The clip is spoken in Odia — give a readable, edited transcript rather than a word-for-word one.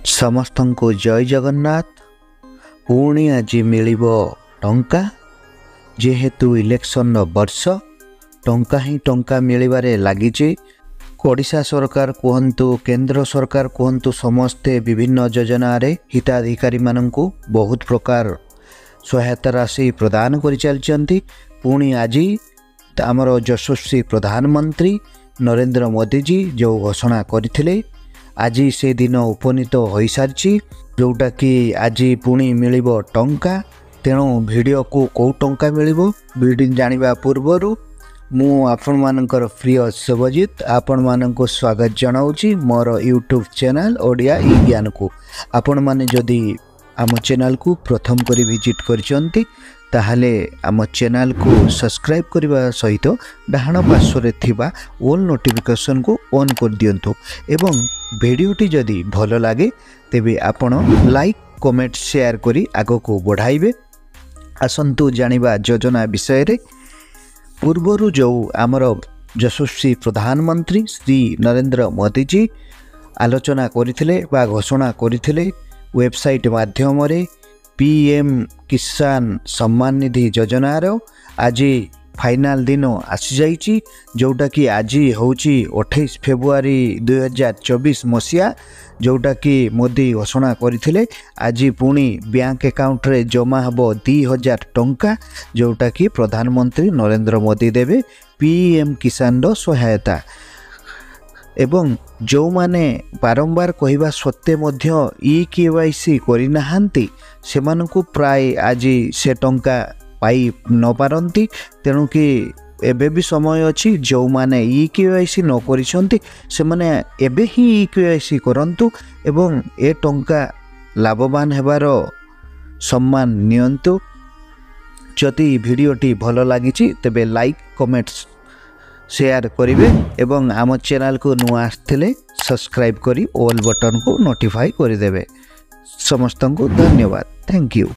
ସମସ୍ତଙ୍କୁ ଜୟ ଜଗନ୍ନାଥ। ପୁଣି ଆଜି ମିଳିବ ଟଙ୍କା। ଯେହେତୁ ଇଲେକ୍ସନର ବର୍ଷ, ଟଙ୍କା ହିଁ ଟଙ୍କା ମିଳିବାରେ ଲାଗିଛି। ଓଡ଼ିଶା ସରକାର କୁହନ୍ତୁ, କେନ୍ଦ୍ର ସରକାର କୁହନ୍ତୁ, ସମସ୍ତେ ବିଭିନ୍ନ ଯୋଜନାରେ ହିତାଧିକାରୀମାନଙ୍କୁ ବହୁତ ପ୍ରକାର ସହାୟତା ରାଶି ପ୍ରଦାନ କରିଚାଲିଛନ୍ତି। ପୁଣି ଆଜି ଆମର ଯଶସ୍ୱୀ ପ୍ରଧାନମନ୍ତ୍ରୀ ନରେନ୍ଦ୍ର ମୋଦିଜୀ ଯେଉଁ ଘୋଷଣା କରିଥିଲେ, ଆଜି ସେ ଦିନ ଉପନୀତ ହୋଇସାରିଛି, ଯେଉଁଟାକି ଆଜି ପୁଣି ମିଳିବ ଟଙ୍କା। ତେଣୁ ଭିଡ଼ିଓକୁ କେଉଁ ଟଙ୍କା ମିଳିବ ଭିଡ଼ିଓ ଜାଣିବା ପୂର୍ବରୁ ମୁଁ ଆପଣମାନଙ୍କର ପ୍ରିୟ ଶୁଭଜିତ ଆପଣମାନଙ୍କୁ ସ୍ୱାଗତ ଜଣାଉଛି ମୋର ୟୁଟ୍ୟୁବ୍ ଚ୍ୟାନେଲ୍ ଓଡ଼ିଆ ଇ ଜ୍ଞାନକୁ। ଆପଣମାନେ ଯଦି ଆମ ଚ୍ୟାନେଲ୍କୁ ପ୍ରଥମ କରି ଭିଜିଟ୍ କରିଛନ୍ତି, ତାହେଲେ ଆମ ଚ୍ୟାନେଲ୍କୁ ସବସ୍କ୍ରାଇବ୍ କରିବା ସହିତ ଡାହାଣ ପାର୍ଶ୍ୱରେ ଥିବା ଅଲ୍ ନୋଟିଫିକେସନ୍କୁ ଅନ୍ କରିଦିଅନ୍ତୁ ଏବଂ ଭିଡ଼ିଓଟି ଯଦି ଭଲ ଲାଗେ ତେବେ ଆପଣ ଲାଇକ୍, କମେଣ୍ଟ, ସେୟାର କରି ଆଗକୁ ବଢ଼ାଇବେ। ଆସନ୍ତୁ ଜାଣିବା ଯୋଜନା ବିଷୟରେ। ପୂର୍ବରୁ ଯେଉଁ ଆମର ଯଶସ୍ୱୀ ପ୍ରଧାନମନ୍ତ୍ରୀ ଶ୍ରୀ ନରେନ୍ଦ୍ର ମୋଦିଜୀ ଆଲୋଚନା କରିଥିଲେ ବା ଘୋଷଣା କରିଥିଲେ ୱେବସାଇଟ୍ ମାଧ୍ୟମରେ PM କିଷାନ ସମ୍ମାନ ନିଧି ଯୋଜନାର ଆଜି ଫାଇନାଲ୍ ଦିନ ଆସିଯାଇଛି, ଯେଉଁଟାକି ଆଜି ହେଉଛି 28 ଫେବୃଆରୀ 2024 ମସିହା, ଯେଉଁଟାକି ମୋଦି ଘୋଷଣା କରିଥିଲେ। ଆଜି ପୁଣି ବ୍ୟାଙ୍କ ଆକାଉଣ୍ଟରେ ଜମା ହେବ 2000 ଟଙ୍କା, ଯେଉଁଟାକି ପ୍ରଧାନମନ୍ତ୍ରୀ ନରେନ୍ଦ୍ର ମୋଦି ଦେବେ PM କିଷାନର ସହାୟତା। ଏବଂ ଯେଉଁମାନେ ବାରମ୍ବାର କହିବା ସତ୍ତ୍ୱେ ମଧ୍ୟ ଇ KYC କରିନାହାନ୍ତି, ସେମାନଙ୍କୁ ପ୍ରାୟ ଆଜି ସେ ଟଙ୍କା ପାଇ ନପାରନ୍ତି। ତେଣୁକି ଏବେ ବି ସମୟ ଅଛି, ଯେଉଁମାନେ ଇ KYC ନ କରିଛନ୍ତି ସେମାନେ ଏବେ ହିଁ ଇ KYC କରନ୍ତୁ ଏବଂ ଏ ଟଙ୍କା ଲାଭବାନ ହେବାର ସମ୍ମାନ ନିଅନ୍ତୁ। ଯଦି ଭିଡ଼ିଓଟି ଭଲ ଲାଗିଛି ତେବେ ଲାଇକ୍, କମେଣ୍ଟ, ସେୟାର କରିବେ ଏବଂ ଆମ ଚ୍ୟାନେଲକୁ ନୂଆ ଆସିଥିଲେ ସବସ୍କ୍ରାଇବ୍ କରି ଅଲ୍ ବଟନ୍କୁ ନୋଟିଫାଇ କରିଦେବେ। ସମସ୍ତଙ୍କୁ ଧନ୍ୟବାଦ। Thank you.